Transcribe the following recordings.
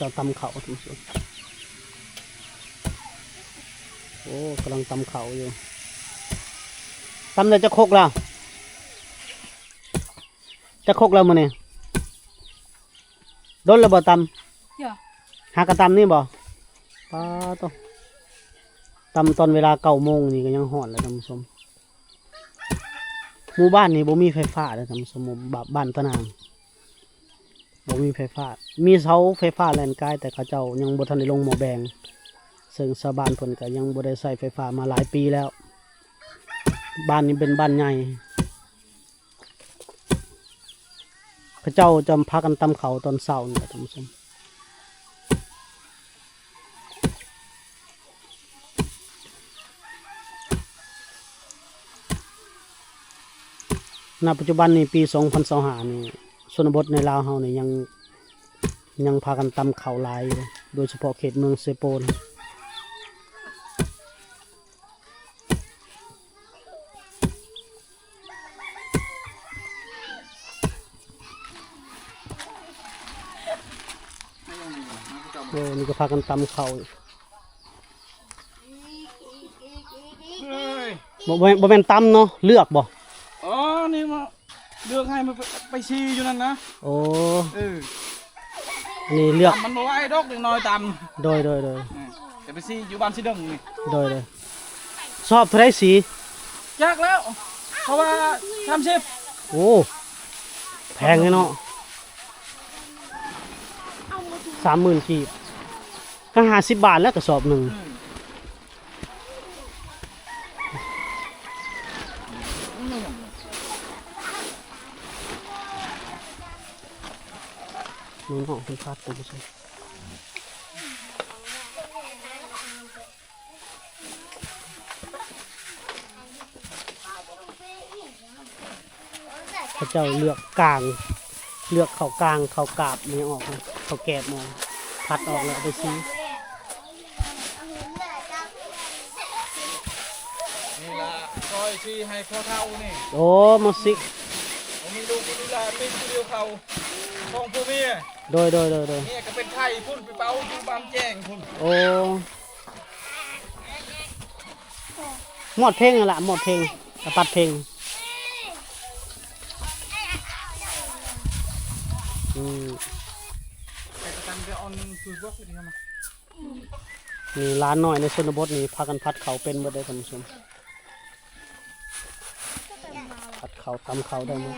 ເຈົ້າຕຳເຂົ້າ ທ່ານຜູ້ຊົມ. ໂອ້ ກຳລັງຕຳເຂົ້າຢູ່. ຕຳໄດ້ຈັກຄົກແລ້ວ? ຈັກຄົກແລ້ວມື້ນີ້? ດົນແລ້ວບໍ່ຕຳ? ຫາກະຕຳນີ້ບໍ່? ປາໂຕ ຕຳຕອນເວລາເກົ້າໂມງນີ້ກະຍັງຮ້ອນແລ້ວ ທ່ານຜູ້ຊົມ. ໝູ່ບ້ານນີ້ບໍ່ມີໄຟຟ້າເດີ ທ່ານຜູ້ຊົມ. ໝູ່ບ້ານຕານາງ ບໍ່ມີໄຟຟ້າ. ມີເສົາໄຟຟ້າແລ່ນກາຍ ແຕ່ເຂົາເຈົ້າຍັງບໍ່ທັນໄດ້ລົງໝໍ້ແບງ ເຊິ່ງຊາວບ້ານເພິ່ນກະຍັງບໍ່ໄດ້ໃຊ້ໄຟຟ້າມາຫຼາຍປີແລ້ວ. ບ້ານນີ້ເປັນບ້ານໃຫຍ່. ເຂົາເຈົ້າຈະພາກັນຕຳເຂົ້າຕອນເຊົ້ານີ້ແຫຼະ ທ່ານຜູ້ຊົມ. ນະປັດຈຸບັນນີ້ ປີສອງພັນຊາວຫ້ານີ້ ຊົນນະບົດໃນລາວເຮົານີ້ຍັງ ຍັງພາກັນຕຳເຂົ້າຫຼາຍຢູ່ ໂດຍສະເພາະເຂດເມືອງເຊໂປນ. ໂອ້ ນີ້ກະພາກັນຕຳເຂົ້າ. ບໍ່ແມ່ນ ບໍ່ແມ່ນຕຳເນາະ ເລືອກບໍ່? ອໍ ນີ້ມາ ເລືອກໃຫ້ມັນໄປ ໄປຊີ້ຢູ່ນັ້ນນະ. ໂອ້ ເອີ ອັນນີ້ເລືອກ ຕຳມັນບໍ່ໄຫວດອກ ເດັກນ້ອຍຕຳ. ໂດຍ ໂດຍ ໂດຍ ເອີ ຈະໄປຊີ້ຢູ່ບ້ານຊີເດິງນີ້. ໂດຍ ໂດຍ ຊອບເທົ່າໃດຊີ້? ຈັກແລ້ວ ເພາະວ່າສາມສິບ. ໂອ້ ແພງເດເນາະ ສາມໝື່ນກີບ ກະຫ້າສິບບາດແລ້ວກະສອບໜຶ່ງ. ອືມ ນ້ອງໆເພິ່ນພັດ ທ່ານຜູ້ຊົມ. ເຂົາເຈົ້າເລືອກກາງ ເລືອກເຂົ້າກາງ ເຂົ້າກາບ ແມ່ນຫຍັງອອກ ເຂົ້າແກບອອກ ພັດອອກແລ້ວເອົາໄປຊີ້. ນີ້ລະ ຂ້ອຍຊີ້ໃຫ້ພໍ່ເຖົ້ານີ້. ໂອ້ ມາຊິກ ບໍ່ມີລູກ ນີ້ລະເປັນຜູ້ດຽວເຂົາ ສອງຜົວເມຍ. ໂດຍ ໂດຍ ໂດຍ ໂດຍ ເມຍກະເປັນໄຂ້ພຸ້ນ ໄປເປົ່າຢູ່ບ້ານແຈ້ງພຸ້ນ. ໂອ້ ມອດເພງຫັ້ນລະ ມອດເພງ ກະຕັດເພງ. ອືມ ນີ້ຫຼານນ້ອຍໃນຊົນນະບົດນີ້ພາກັນພັດເຂົ້າເປັນເບິດເດ້ ທ່ານຜູ້ຊົມ. ຜັດເຂົ້າ ຕຳເຂົ້າໄດ້ໝົດ.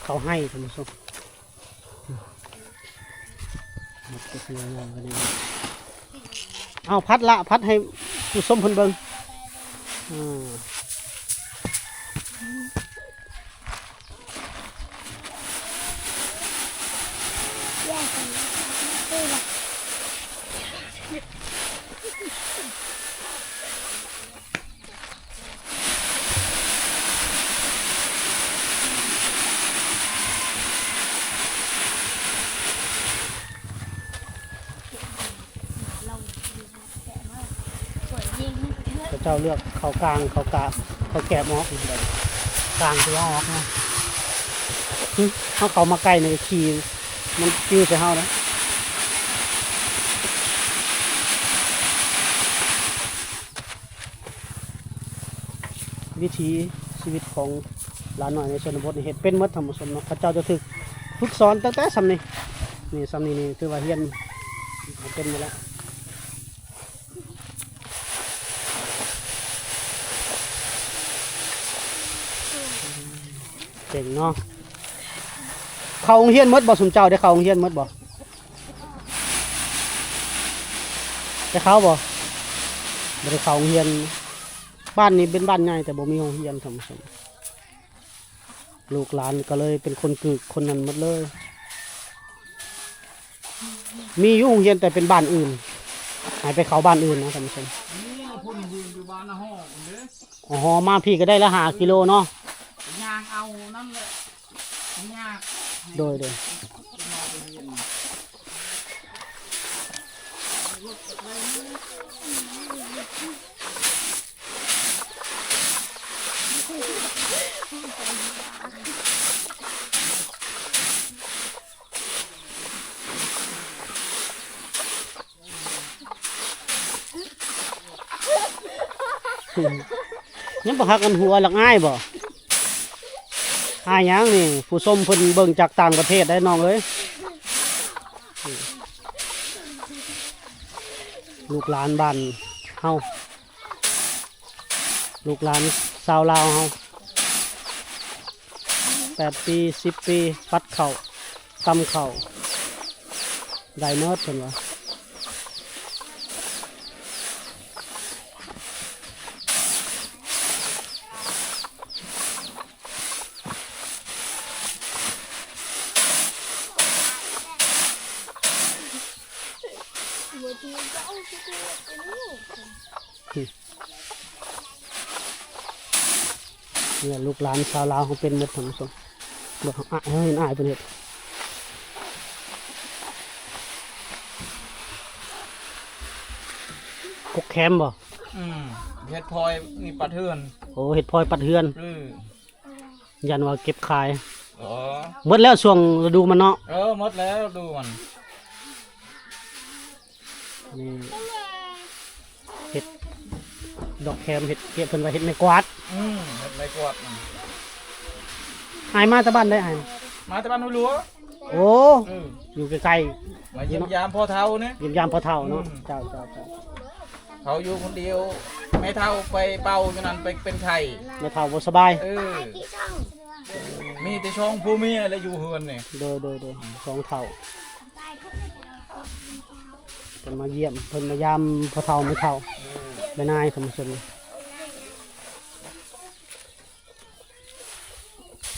ເຂົ້າໄຮ່ ທ່ານຜູ້ຊົມ. ເອົາ ພັດລະ ພັດໃຫ້ຜູ້ຊົມເພິ່ນເບິ່ງ. ອືມ ເຂົາເຈົ້າເລືອກເຂົ້າກາງ ເຂົ້າກາ ເຂົ້າແກບອອກ ກາງຕົວອອກເນາະ. ຫຶ ເຮົາເຂົ້າມາໃກ້ນີ້ຂີ້ມັນປິວໃສ່ເຮົາເດ້. ວິຖີຊີວິດຂອງຫຼານນ້ອຍໃນຊົນນະບົດນີ້ເຮັດເປັນໝົດ ທ່ານຜູ້ຊົມເນາະ. ເຂົາເຈົ້າຈະຖືກຝຶກສອນຕັ້ງແຕ່ຊ່ຳນີ້ ນີ້ຊ່ຳນີ້ນີ້ຖືວ່າຮຽນເປັນໝົດແລ້ວ. ເກັ່ງເນາະ. ເຂົ້າໂຮງຮຽນໝົດບໍ່? ຊຸມເຈົ້າໄດ້ເຂົ້າໂຮງຮຽນໝົດບໍ່? ໄດ້ເຂົ້າບໍ່? ບໍ່ໄດ້ເຂົ້າໂຮງຮຽນ. ບ້ານນີ້ເປັນບ້ານໃຫຍ່ແຕ່ບໍ່ມີໂຮງຮຽນ ທ່ານຜູ້ຊົມ. ລູກຫຼານກໍເລີຍເປັນຄົນກຶກຄົນນັ້ນໝົດເລີຍ. ມີຢູ່ໂຮງຮຽນແຕ່ເປັນບ້ານອື່ນ ໃຫ້ໄປເຂົ້າບ້ານອື່ນນະ ທ່ານຜູ້ຊົມ. ນີ້ພຸ້ນຢູ່ ຢູ່ບ້ານນາຮໍພຸ້ນເດ້. ອໍ ມາພີ້ກໍໄດ້ລະຫ້າກິໂລເນາະ. ຍ່າງເອົານັ້ນແຫຼະ. ໂດຍ ໂດຍ. ຍັງບໍ່ຮັກກັນຫົວ ລັກອາຍບໍ່? ອາຍຫຍັງນີ້? ຜູ້ຊົມເພິ່ນເບິ່ງຈາກຕ່າງປະເທດໄດ໋ນ້ອງເອີຍ. ລູກຫຼານບ້ານເຮົາ ລູກຫຼານຊາວລາວເຮົາ ແປດປີ ສິບປີ ປັດເຂົ້າ ຕຳເຂົ້າ ໄດ້ໝົດເພິ່ນວ່າ. ນີ້ແຫຼະ ລູກຫຼານຊາວລາວເຮົາເປັນໝົດ ທ່ານຜູ້ຊົມ. ເບິ່ງ ເຮົາເຫັນອ້າຍເພິ່ນເຮັດ ກົກແຄມບໍ່? ອືມ ເຮັດພອຍນີ້ປັດເຮືອນ. ໂອ້ ເຮັດພອຍປັດເຮືອນ. ເອີ ຢ້ານວ່າເກັບຂາຍ. ອໍ ໝົດແລ້ວຊ່ວງລະດູມັນເນາະ. ເອີ ໝົດແລ້ວລະດູມັນ. ນີ້ເຮັດດອກແຄມ ເຮັດ ເຮັດ ເພິ່ນວ່າເຮັດໄມ້ກວາດ. ອືມ ເຮັດໄມ້ກວາດ. ອືມ ອ້າຍມາແຕ່ບ້ານໃດອ້າຍ? ມາແຕ່ບ້ານຫ້ວຍຫຼວງ. ໂອ້ ເອີ ຢູ່ໃກ້ໆ ມາຢ້ຽມຢາມພໍ່ເຖົ້ານີ້ ຢ້ຽມຢາມພໍ່ເຖົ້າເນາະ. ອືມ ເຈົ້າ ເຈົ້າ ເຈົ້າ. ເຂົາຢູ່ຄົນດຽວ ແມ່ເຖົ້າໄປເປົ່າຢູ່ນັ້ນ ໄປເປັນໄຂ້ ແມ່ເຖົ້າບໍ່ສະບາຍ. ເອີ ມີແຕ່ສອງຜົວເມຍແຫຼະຢູ່ເຮືອນນີ້. ໂດຍ ໂດຍ ໂດຍ ສອງເຖົ້າ ເພິ່ນມາຢ້ຽມ ເພິ່ນມາຢາມພໍ່ເຖົ້າແມ່ເຖົ້າ ແມ່ນາຍ ທ່ານຜູ້ຊົມ.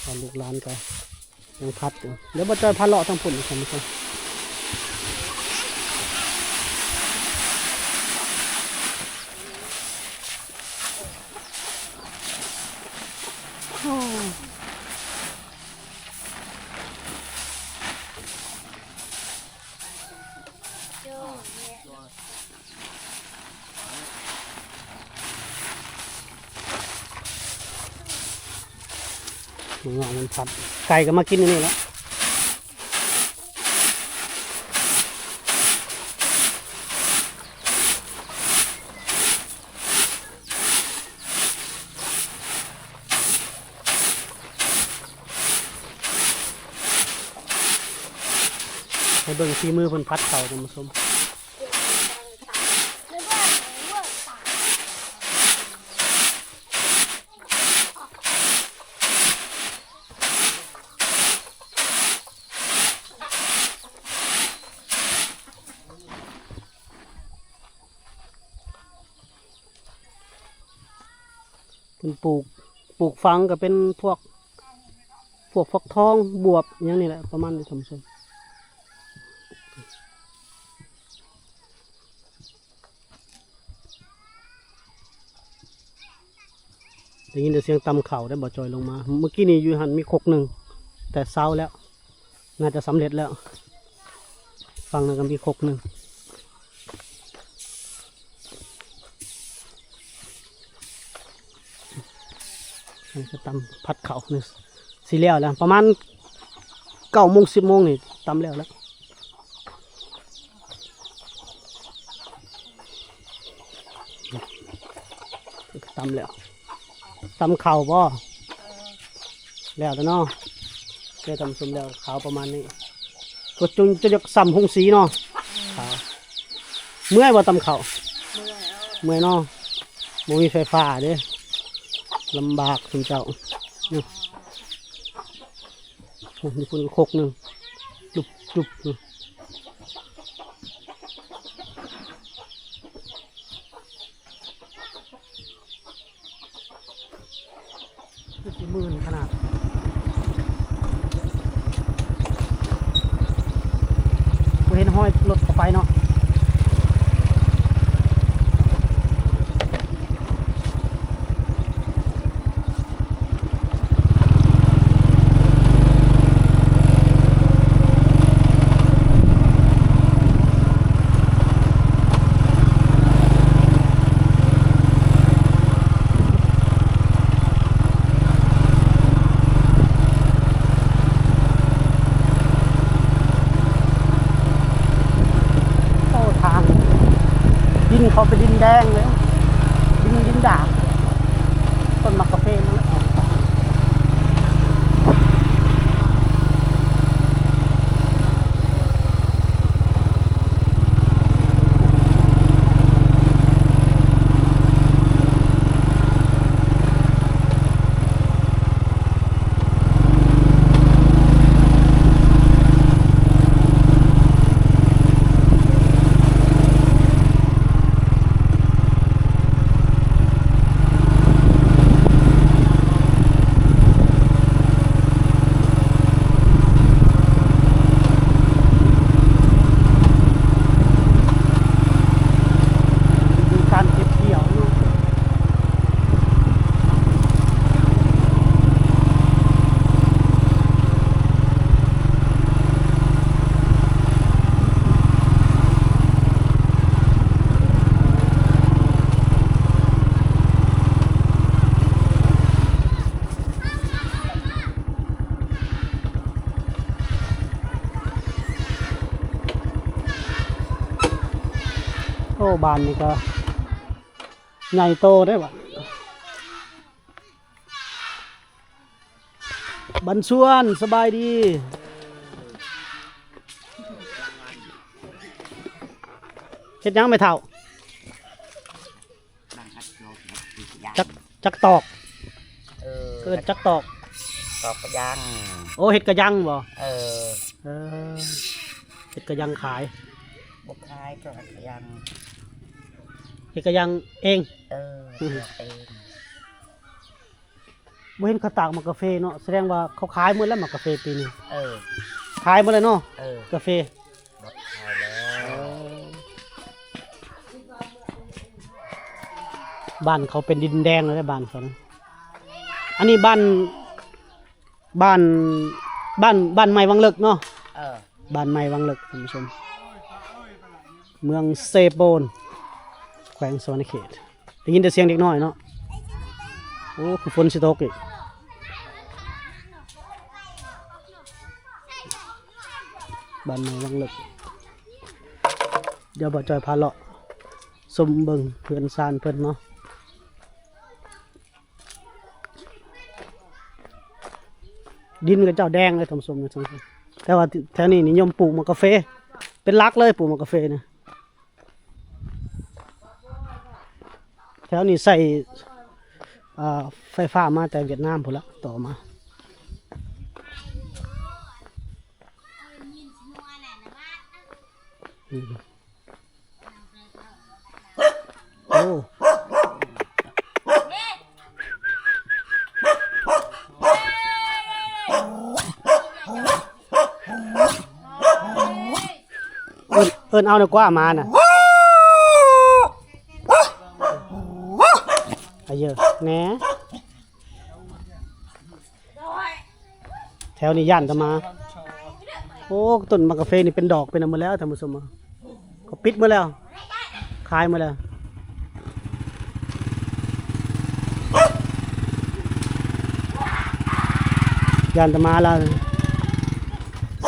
ເອົາ ລູກຫຼານກໍຍັງພັດຢູ່ ດຽວບໍ່ຈ່ອຍພາເລາະທາງພຸ້ນ ທ່ານຜູ້ຊົມ. ໂອ້ ມັນງອກມັນພັດ ໄກ່ກໍມາກິນຢູ່ນີ້ແຫຼະ. ໃຫ້ເບິ່ງຝີມືເພິ່ນພັດເຂົ້າ ທ່ານຜູ້ຊົມ. ເພິ່ນປູກ ປູກຝັງກໍເປັນພວກ ພວກຟັກທອງ ບວບ ຫຍັງນີ້ແຫຼະ ປະມານນີ້ ທ່ານຜູ້ຊົມ. ໄດ້ຍິນແຕ່ສຽງຕຳເຂົ້າໄດ໋ ບໍ່ຈ່ອຍລົງມາ. ເມື່ອກີ້ນີ້ຢູ່ຫັ້ນມີຄົກໜຶ່ງ ແຕ່ເຊົາແລ້ວ ໜ້າຈະສຳເລັດແລ້ວ. ຝັ່ງນັ້ນກໍມີຄົກໜຶ່ງ ນີ້ກໍຕຳ ພັດເຂົ້ານີ້ ຊິແລ້ວແລ້ວ ປະມານເກົ້າໂມງ ສິບໂມງນີ້ຕຳແລ້ວແລ້ວ. ຕຳແລ້ວ ຕຳເຂົ້າບໍ່? ແລ້ວແລ້ວເນາະ ແຕ່ຕຳສົ້ມແລ້ວ ຂາວປະມານນີ້ ກໍຈົນຈະຢາກສ່ຳຫົງສີເນາະ. ຂາວ ເມື່ອຍບໍ່ຕຳເຂົ້າ? ເມື່ອຍເນາະ ບໍ່ມີໄຟຟ້າເດ້ ລຳບາກຊຸມເຈົ້າ. ໂອ້ ຢູ່ພຸ້ນຄົກໜຶ່ງ ຈຸບໆ ຢູ່ ຄືຊິມື່ນຂະໜາດ ບໍ່ເຫັນຮອຍລົດເຂົ້າໄປເນາະ. ໂ ເພາະເປັນດິນແດງເລີຍ ດິນ ດິນດານ ຕົ້ນໝາກກາເຟມັນອອກ. ໂອ້ ບ້ານນີ້ກໍໃຫຍ່ໂຕເດ້ ບ້ານ ບັນຊວນ ສະບາຍດີ. ເຮັດຫຍັງແມ່ເຖົ້າ? ຈັກ ຈັກຕອກ. ເອີ ເອີ້ນຈັກຕອກ. ຕອກກະຍັງ. ໂອ້ ເຮັດກະຍັງບໍ? ເອີ ເອີ ເຮັດກະຍັງຂາຍ. ບໍ່ຂາຍ ຕອກກະຍັງ. ເຮັດກະຍັງເອງ. ເອີ ເຮັດເອງ. ບໍ່ເຫັນເຂົາຕາກໝາກກາເຟເນາະ ສະແດງວ່າເຂົາຂາຍໝົດແລ້ວໝາກກາເຟປີນີ້. ເອີ ຂາຍໝົດແລ້ວເນາະ. ເອີ ກາເຟ ໝົດຂາຍແລ້ວ. ເອີ ບ້ານເຂົາເປັນດິນແດງແລ້ວເດ້ ບ້ານເຂົານະ. ອັນນີ້ບ້ານ ບ້ານ ບ້ານ ບ້ານໃໝ່ວັງເລິກເນາະ. ເອີ ບ້ານໃໝ່ວັງເລິກ ທ່ານຜູ້ຊົມ ເມືອງເຊໂປນ ແຂວງສະຫວັນນະເຂດ. ໄດ້ຍິນແຕ່ສຽງເດັກນ້ອຍເນາະ. ໂອ້ ຄືຝົນຊິຕົກອີກ. ບ້ານໃໝ່ວັງເລິກ. ດຽວບ່າວຈ້ອຍພາເລາະຊົມເບິ່ງເຮືອນຊານເພິ່ນເນາະ. ດິນເຂົາເຈົ້າແດງເລີຍທ່ານຜູ້ຊົມ. ແຕ່ວ່າແຖວນີ້ນິຍົມປູກໝາກກາເຟ ເປັນຫຼັກເລີຍ ປູກໝາກກາເຟນີ້. ແຖວນີ້ໃຊ້ ເອີ ໄຟຟ້າມາແຕ່ຫວຽດນາມພຸ້ນລະ ຕໍ່ມາ. ອືມ ໂອ້ ເອີ້ນ ເອີ້ນເອົານະກວ່າໝານະ. ອາເຢີແນ່. ແຖວນີ້ຢ້ານແຕ່ໝາ. ໂອ້ ຕົ້ນໝາກກາເຟນີ້ເປັນດອກເປັນຫຍັງໝົດແລ້ວທ່ານຜູ້ຊົມ. ເຂົາປິດໝົດແລ້ວ ຂາຍໝົດແລ້ວ. ຢ້ານແຕ່ໝາລາວ.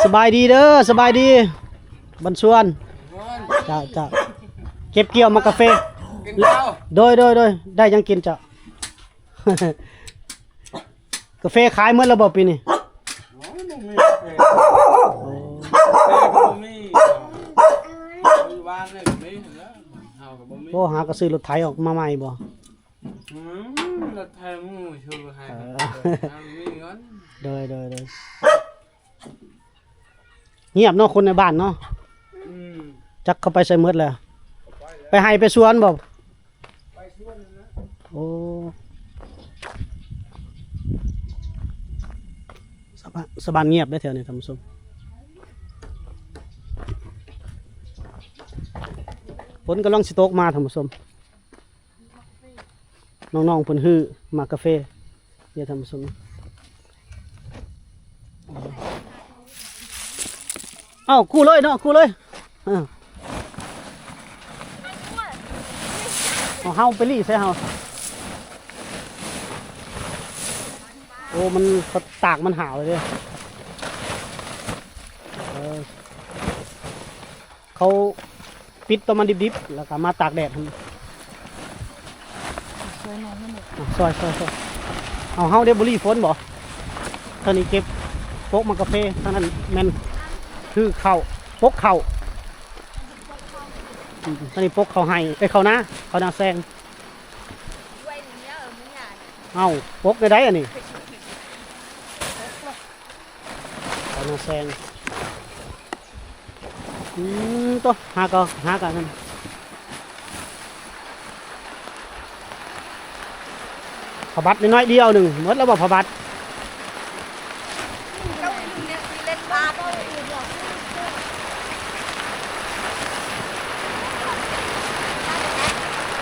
ສະບາຍດີເດີ ສະບາຍດີ ບັນຊວນ. ເຈົ້າ ເຈົ້າ ເກັບກ່ຽວໝາກກາເຟ. ກິນເຂົ້າ. ໂດຍ ໂດຍ ໂດຍ. ໄດ້ຫຍັງກິນເຈົ້າ? ກາເຟຂາຍໝົດແລ້ວບໍ່ປີນີ້? ໂອ້ຍ ບໍ່ມີກາເຟ. ໂອ້ ກາເຟກໍບໍ່ມີ. ຢູ່ບ້ານນີ້ກໍມີແລ້ວ ເຮົາກໍບໍ່ມີ. ໂອ້ ຫາກໍຊື້ລົດໄຖອອກມາໃໝ່ບໍ່? ອືມ ລົດໄຖໝູ່ຊື້ໃຫ້. ເອີ ເຮົາມີເງິນ. ໂດຍ ໂດຍ ໂດຍ. ງຽບເນາະ ຄົນໃນບ້ານເນາະ. ອືມ ຈັກເຂົາໄປໃສໝົດແລ້ວ. ໄປໄຮ່ໄປສວນບໍ່? ໄປສວນນະ. ໂອ້ ຊາວບ້ານ ຊາວບ້ານງຽບເດ້ແຖວນີ້ທ່ານຜູ້ຊົມ. ຝົນກຳລັງຊິຕົກມາທ່ານຜູ້ຊົມ. ນ້ອງໆເພິ່ນຮື້ໝາກກາເຟເດີທ່ານຜູ້ຊົມ. ເອົ້າ ກູ້ເລີຍເນາະ ກູ້ເລີຍ. ເອີ ເອົາ ເຮົາໄປລີ້ໃສ່ເຮົາ. ໂອ້ ມັນ ເຂົາຕາກມັນຫາວເລີຍເດ້. ເອີ ເຂົາ ປິດຕົວມັນດິບໆ ແລ້ວກໍມາຕາກແດດຫັ້ນ. ຊ່ອຍນ້ອງໃຫ້ແດ່. ອ່ະ ຊ່ອຍໆໆ. ເອົາ ເຮົາເດ ບໍ່ລີ້ຝົນບໍ່? ຕອນນີ້ເກັບປົກໝາກກາເຟ, ທາງນັ້ນແມ່ນຄືເຂົ້າ, ປົກເຂົ້າ. ອືມ ຕອນນີ້ປົກເຂົ້າໄຮ່ ເອີຍ ເຂົ້ານາ, ເຂົ້ານາແຊງ. ເອົາ ປົກໄດ້ໃດອັນນີ້? ເຂົ້ານາແຊງ. ອືມ ໂຕ ຫາກະ ຫາກະນັ້ນ ຜ້າບັດນ້ອຍໆດຽວໜຶ່ງ ໝົດແລ້ວບໍ່ຜ້າບັດ?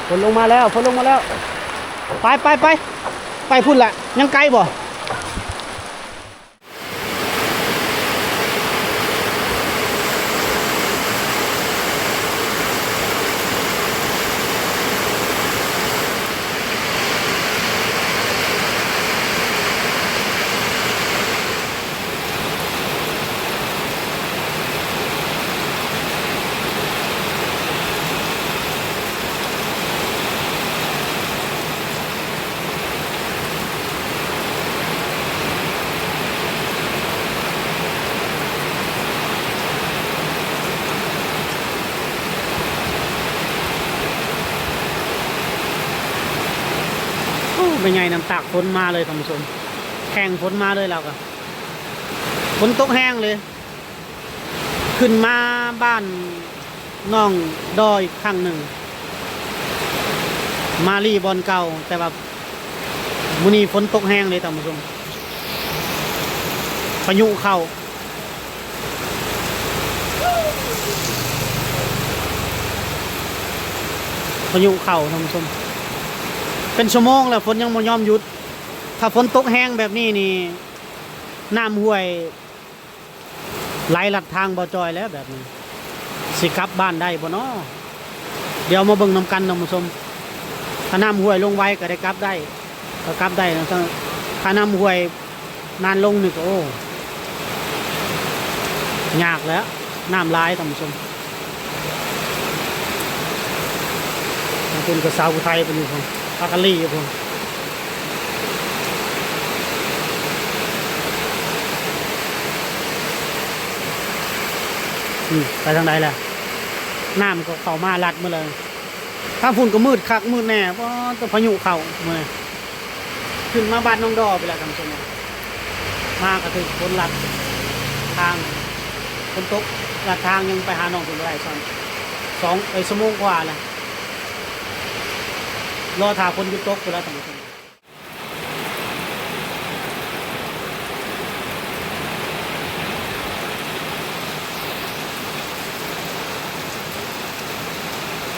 ຝົນລົງມາແລ້ວ ຝົນລົງມາແລ້ວ. ໄປ ໄປ ໄປ ໄປພຸ້ນລະ ຍັງໄກບໍ່? ໂອ້ ແມ່ໃຫຍ່ນຳຕາກຝົນມາເລີຍທ່ານຜູ້ຊົມ, ແຂ່ງຝົນມາເລີຍລາວກະ. ຝົນຕົກແຮງເລີຍ. ຂຶ້ນມາບ້ານໜອງດໍອີກຄັ້ງໜຶ່ງ, ມາລີ່ບ່ອນເກົ່າ, ແຕ່ວ່າມື້ນີ້ຝົນຕົກແຮງເລີຍທ່ານຜູ້ຊົມ, ພາຍຸເຂົ້າ, ພາຍຸເຂົ້າທ່ານຜູ້ຊົມ. ເປັນຊົ່ວໂມງແລ້ວ ຝົນຍັງບໍ່ຍອມຢຸດ. ຖ້າຝົນຕົກແຮງແບບນີ້ນີ້ ນ້ຳຫ້ວຍ ໄຫຼລັດທາງບໍ່ຈ່ອຍແລ້ວແບບນີ້ ຊິກັບບ້ານໄດ້ບໍ່ນໍ? ດຽວມາເບິ່ງນຳກັນທ່ານຜູ້ຊົມ. ຖ້ານ້ຳຫ້ວຍລົງໄວກໍໄດ້ກັບໄດ້, ກໍກັບໄດ້ນະ. ຖ້າ ຖ້ານ້ຳຫ້ວຍນານລົງນີ້ກໍ ໂອ້ ຍາກແລ້ວ, ນ້ຳຫຼາຍທ່ານຜູ້ຊົມ. ທາງພຸ້ນກໍສາວຜູ້ໄທເພິ່ນຢູ່ພຸ້ນ, ພາກັນລີ້ຢູ່ພຸ້ນ. ອືມ ໄປທາງໃດລະ? ນ້ຳກໍເຂົ້າມາລັດໝົດເລີຍ. ທາງພຸ້ນກໍມືດຄັກມືດແນ່, ວ້າ ແຕ່ພາຍຸເຂົ້າມື້ນີ້. ຂຶ້ນມາບ້ານໜອງດໍໄປແລ້ວທ່ານຜູ້ຊົມ, ມາກໍຖືກຝົນລັດທາງ, ຝົນຕົກລັດທາງ, ຍັງໄປຫານ້ອງເພິ່ນບໍ່ໄດ້ຊ້ຳ ສອງ ເອີຍ ຊົ່ວໂມງກວ່າແລ້ວ, ລໍຖ້າຝົນຢຸດຕົກພຸ້ນລະທ່ານຜູ້ຊົມ.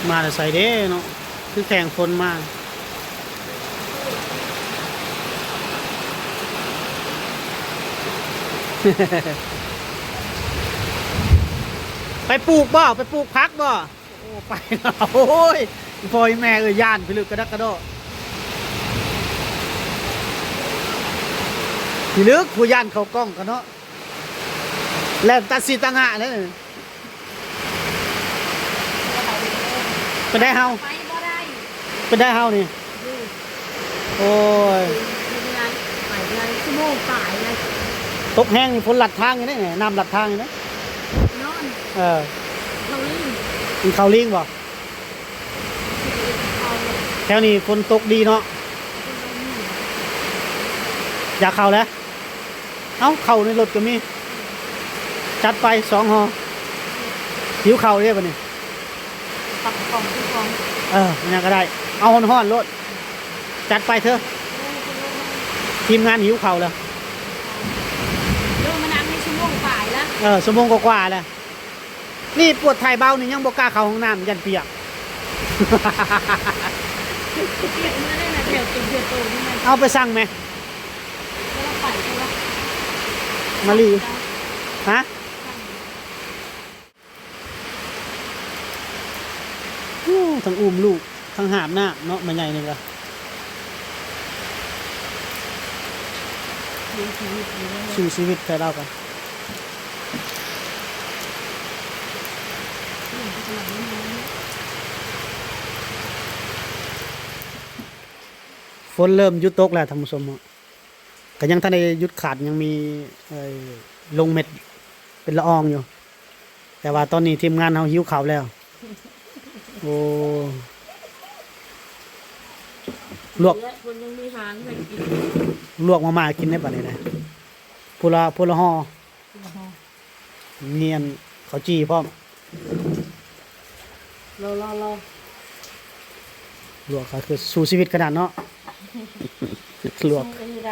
ມາແຕ່ໃສເດ້ເນາະ ຄືແຂ່ງຝົນມາ. ໄປປູກບໍ່? ໄປປູກຜັກບໍ່? ໂອ້ ໄປແລ້ວ. ໂອ້ຍ ອີ່ພໍ່ອີ່ແມ່ເອີຍ ຢ້ານພິລຶກກະດັກກະດໍ້ ພິລຶກ ຜູ້ຢ້ານເຂົ້າກ້ອງກະເນາະ. ແລ່ນຕາຊີຕາງະເລີຍ. ເປັນໄດເຮົາ? ໄປບໍ່ໄດ້. ເປັນໄດເຮົານີ້? ໂອ້ຍ ເຮັດໄງ ໄປເລີຍ ຊົ່ວໂມງປາຍເລີຍ. ຕົກແຮງນີ້ ຝົນລັດທາງຢູ່ເດ້ ນ້ຳລັດທາງຢູ່ເດ້. ນອນ ເອີ ເຂົ້າລີ້ງ ມັນເຂົ້າລີ້ງບໍ່? ເຂົ້າ ແຖວນີ້ຝົນຕົກດີເນາະ. ຢາກເຂົ້າແລ້ວ. ເອົ້າ ເຂົ້າໃນລົດກໍມີ. ຈັດໄປສອງຫໍ່. ຫິວເຂົ້າເດ້ບັດນີ້. ປັກກະປ໋ອງ ເອີ ຫຍັງກໍໄດ້ ເອົາຮ້ອນໆໂລດ. ຈັດໄປເທີ ທີມງານຫິວເຂົ້າແລ້ວ. ເອີ ມານັ່ງໃນຊົ່ວໂມງປາຍລະ. ເອີ ຊົ່ວໂມງກວ່າໆແລ້ວ. ນີ້ປວດທ້າຍເບົານີ້ ຍັງບໍ່ກ້າເຂົ້າຫ້ອງນ້ຳ ຢ້ານປຽກ. ປຽກເມື່ອໃດນະ ແຖວເຕັມແຖວໂຕນີ້ນະ. ເອົາໄປສັ່ງແມ. ມາລີ້ ຮະ? ໂອ້ ທັງອຸ້ມລູກ ທັງຫາບນ້ຳເນາະ ແມ່ໃຫຍ່ນີ້ກະສູ້ຊີວິດແທ້ລາວກະ. ຝົນເລີ່ມຢຸດຕົກແລ້ວທ່ານຜູ້ຊົມເນາະ ກໍຍັງທັນໄດ້ຢຸດຂາດ ຍັງມີ ເອີ ລົງເມັດເປັນລະອອງຢູ່. ແຕ່ວ່າຕອນນີ້ທີມງານເຮົາຫິວເຂົ້າແລ້ວ. ໂອ້ ລວກ ເພິ່ນຍັງມີຫາງໃຫ້ກິນ ລວກມາມ່າກິນໄດ້ບັດນີ້ນະ ຜູ້ລະ ຜູ້ລະຫໍ່ ຜູ້ລະຫໍ່ ມີອັນເຂົ້າຈີ່ພ້ອມ. ລໍໆໆ ລວກກໍຄືສູ້ຊີວິດຂະໜາດເນາະ ລວກ ສູ້ກັນຢູ່ໃດ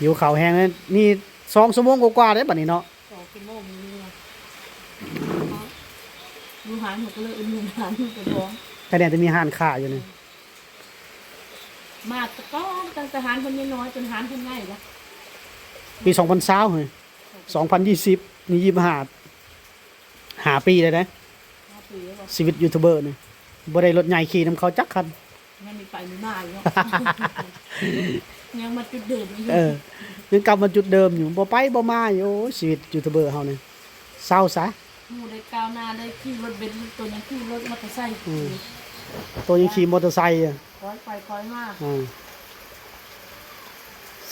ຫິວເຂົ້າແຮງເລີຍ. ນີ້ສອງຊົ່ວໂມງກວ່າໆເດ້ບັດນີ້ເນາະ ສອງຊົ່ວໂມງນີ້ ຢູ່ຮ້ານເຮົາກໍເລີຍເອີ້ນຮ້ານເພິ່ນໄປລອງ ຄະແນນແຕ່ມີຮ້ານຄ້າຢູ່ນີ້ ມາແຕ່ກ່ອນ ຕັ້ງແຕ່ຮ້ານເພິ່ນນ້ອຍໆ ຈົນຮ້ານເພິ່ນໃຫຍ່ລະ ປີສອງພັນຊາວເຮີ້ຍ ສອງພັນຊາວ ນີ້ ຊາວຫ້າ ຫ້າປີແລ້ວເດ້ ຫ້າປີແລ້ວບໍ່ ຊີວິດຢູທູບເບີນີ້ ບໍ່ໄດ້ລົດໃຫຍ່ຂີ່ນຳເຂົາຈັກຄັນ ຍັງມີໄປມີມາຢູ່ເນາະ ຍັງມາຈຸດເດີມຢູ່ ເອີ ຍັງກັບມາຈຸດເດີມຢູ່ ບໍ່ໄປບໍ່ມາຢູ່. ໂອ້ຍ ຊີວິດຢູທູບເບີເຮົານີ້ ເຊົາຊະ ໝູ່ໄດ້ກ້າວໜ້າ ໄດ້ຂີ່ລົດເບັນ ໂຕຍັງຂີ່ລົດມໍເຕີໄຊ ອືມ ໂຕຍັງຂີ່ມໍເຕີໄຊ ອືມ ຄ່ອຍໄປຄ່ອຍມາ ອືມ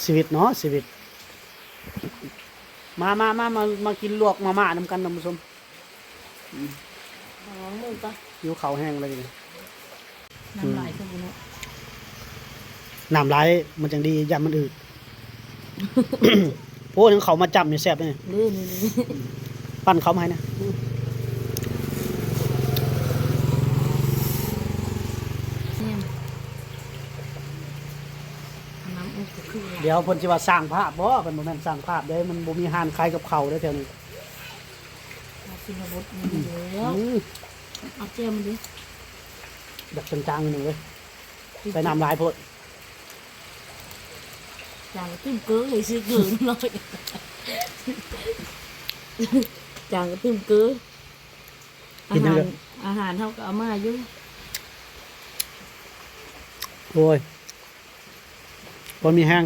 ຊີວິດເນາະ ຊີວິດ. ມາ ມາ ມາ ມາ ມາກິນລວກມາມ່ານຳກັນທ່ານຜູ້ຊົມ ອືມ ລອງເບິ່ງກ່ອນ ຫິວເຂົ້າແຮງເລີຍນີ້. ນ້ຳຫຼາຍ ອືມ ຄືບໍ່ເນາະ ນ້ຳຫຼາຍມັນຈັ່ງດີ ຢ້ານມັນອືດ. ໂອ້ ຍັງເຂົ້າມາຈ້ຳນີ້ແຊບເດ້ ນີ້ ນີ້ ນີ້ ປັ້ນເຂົ້າມາໃຫ້ນະ ອືມ ແຊມ ນ້ຳອົບກໍຄືຫຼາຍ. ດຽວເພິ່ນຊິວ່າສ້າງພາບບໍ່ ເພິ່ນບໍ່ແມ່ນສ້າງພາບເດ້ ມັນບໍ່ມີຮ້ານຂາຍກັບເຂົ້າເດ້ແຖວນີ້ ຊະນະບົດນີ້ແລ້ວ ອືມ ເອົາແຈ່ວມາເດ້ ແບບຈາງໆ ໜຶ່ງເວີຍ ໃສ່ນ້ຳຫຼາຍໂພດ ຈາງກະຕື່ມເກີ ໃສ່ເກືອໜ້ອຍ ຈາງກະຕື່ມເກີ ກິນເດີ ອາຫານ ອາຫານເຮົາກໍເອົາມາຢູ່ ໂອ້ຍ ພໍມີແຮງ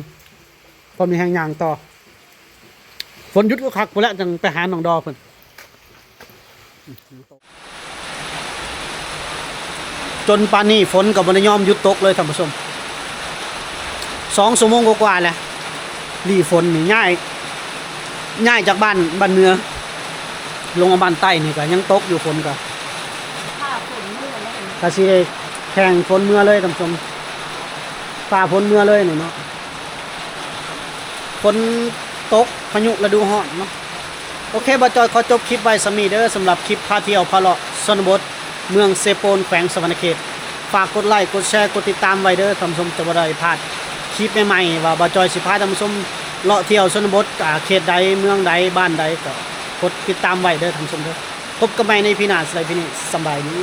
ພໍມີແຮງຍ່າງຕໍ່ ຝົນຢຸດກໍຄັກພຸ້ນແຫຼະ ຈັ່ງໄປຫານ້ອງດໍເພິ່ນ. ຈົນປານນີ້ຝົນກໍບໍ່ໄດ້ຍອມຢຸດຕົກເລີຍທ່ານຜູ້ຊົມ ສອງຊົ່ວໂມງກວ່າໆແລ້ວ ຫຼີ່ຝົນນີ້ ຍ້າຍ ຍ້າຍຈາກບ້ານ ບ້ານເໜືອ ລົງມາບ້ານໃຕ້ນີ້ກໍຍັງຕົກຢູ່ ຝົນກໍ ຟ້າຝົນເມືອແລ້ວ ກໍຊິໄດ້ແຂ່ງຝົນເມືອເລີຍທ່ານຜູ້ຊົມ ຟ້າຝົນເມືອເລີຍນີ້ເນາະ ຝົນຕົກ ພາຍຸລະດູຮ້ອນເນາະ. ໂອເຄ ບ່າວຈ້ອຍຂໍຈົບຄລິບໄວ້ສ່ຳນີ້ເດີ ສຳລັບຄລິບພາທ່ຽວພາເລາະຊົນນະບົດ ເມືອງເຊໂປນ ແຂວງສະຫວັນນະເຂດ. ຝາກກົດໄລ ກົດແຊ ກົດຕິດຕາມໄວ້ເດີທ່ານຜູ້ຊົມ ຈະບໍ່ໄດ້ພາດຄລິບໃໝ່ໆ ວ່າບ່າວຈ້ອຍຊິພາທ່ານຜູ້ຊົມເລາະທ່ຽວຊົນນະບົດ ອາ ເຂດໃດ ເມືອງໃດ ບ້ານໃດ ກໍກົດຕິດຕາມໄວ້ເດີທ່ານຜູ້ຊົມເດີ. ພົບກັນໃໝ່ໃນອີພີໜ້າ ສຳລັບອີພີນີ້ ສຳບາຍດີ.